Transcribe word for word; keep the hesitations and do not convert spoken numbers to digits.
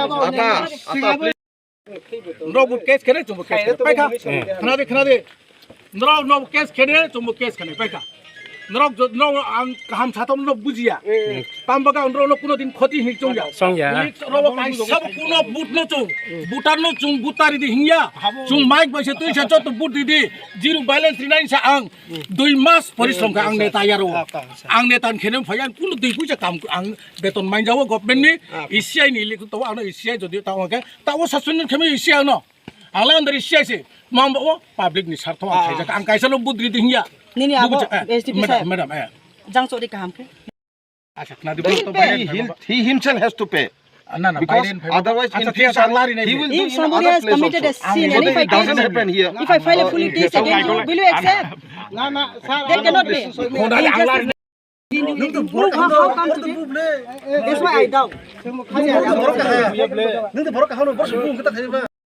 Ata, ata, please. Norok bo case khene chumbo case khene paikha. Khna de, khna de. Norok no case khene chumbo case khene paikha. Norok jo-, norok ang kaham satom no bujiya. Tambaga norok no kuno din khoti hini chungya. Chungya. Norok kaisa bo kuno but no chung. Butar no chung butari di hinya. Chung mic bai se twi sa chot but di di. Zero balance rinai sa ang. Dui mas porishrom kha ang neta yaro. Ang neta khene phai ang kuno dui puja kam ang beton mainjawo government ni E C I ni election to ano E C I jodi ta oke ta o sasuni kheme E C I no. Ang la under E C I se. Mam bo public ni sartho ang khaijak ang kaisa no budri di hinya. Nini abo Bubuja, eh, S D P madam, sir. Madam, eh. Jang chori kaham khe. Acha khna di He, he, he himself has to pay. Na, na, because otherwise in future he will do in other place also. He doesn't happen here. If I file a full petition, will you accept? Na, na, sir, that cannot be. How, how come today? That's why I doubt.